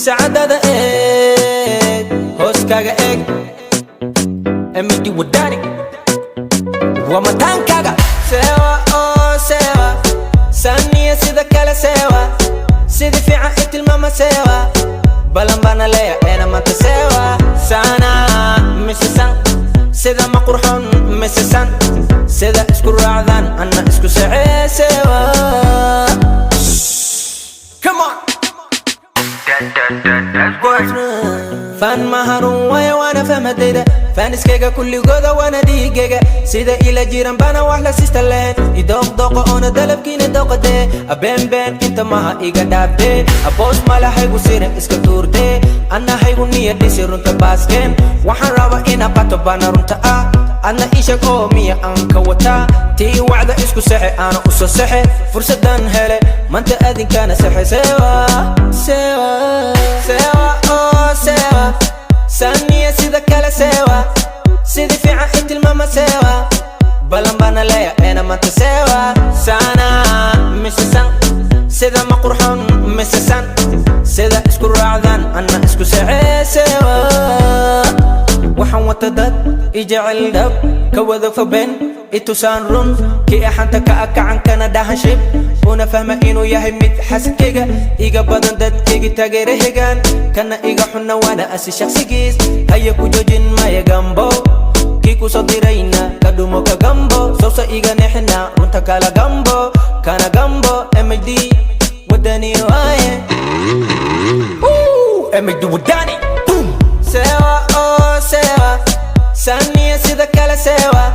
Saacadada eeg, hooskaaga eeg. MD Wadani waa mataankaaga. Sewa oo sewa, saniya sida kale sewa, sida fiican i tilmaama sewa, balan baana leeya eena manta sewa. Sana mise san, sida ma qurxon mise san, sida isku raacdaan anna isku sacee sewa. Come on. That's what. Fan maharun waaya, waana fahmadayda. Faaniskayga kulligooda waana dhiigayga, sida ila jiran baana wax la sista lahayn. Idooqdooqa oona dalabkiina dooqadee, abeenbeen inta maha iga dhaabdee. Aboos malahaygu sirin iska tuurdee, annahaygu niya dhisi runta baaskeen. Waxaan raba ina qato baana runta ah, adna ishag oo miya aan ka wataa. Tii wacda isku sexe, aana u soo sexe. Fursadan hele manta adinkaana sexe. Sewa, sewa, sewa oo sewa, saniya sida kale sewa, sida fiican i tilmaama sewa, balan baana leeya eena manta sewa. Sana mise san, sida ma qurxon mise san, sida isku raacdaan anna isku sacee sewa. Waxaan wata dad i jecel dhab, ka wada foben itusaan run, kii axanta ka akacan kana dhahan shib, una fahma inuu yahay mid xasadkayga iga badan. Dadkaygi taageerahegan kana iga xunna waana asi shakhsigiis haya ku joojin maya gambo. Kii kusoo dirayna ka dhumo ka gambo, sowsa iga nexina runta kala gambo kana gambo. MD Wadani waaye. MD Wadani. Boom. Sewa oo sewa, saniya sida kale sewa,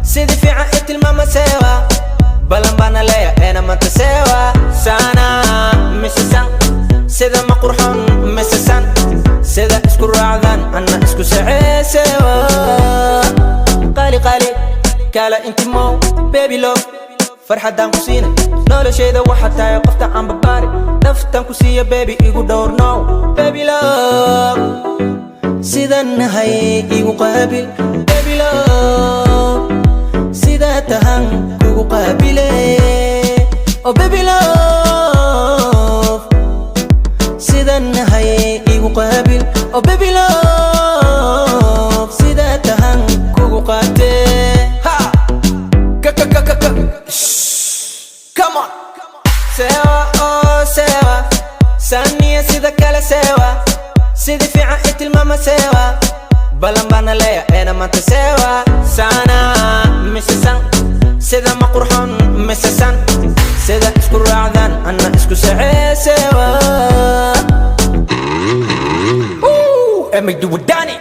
sida fiican i tilmaama sewa, balan baana leeya eena manta sewa. Sana mise san, sida ma qurxon mise san, sida isku raacdaan anna isku sacee sewa. Qaali qaali kala intimo, baby love, farxaddaan ku siina noloshayda. Waxaa tahay qofta aan babaari, naftaan ku siiya baby, igu dhowr now. Baby love, sidan nahay igu qaabil. Baby love, sidaa tahan kugu qaabile. Oh baby love, sidan nahay igu qaabil. Oh baby love, sidaa tahan kugu qaate. Ha ka ka ka ka ka. Shh. Come on. Sewa oh sewa, saniya sida kale sewa, sida fiican i tilmaama sewa, balan baana leeya eena manta sewa. Sana mise san, sida ma qurxon mise san, sida isku raacdaan anna isku sacee sewa. Ooh, MD Wadani.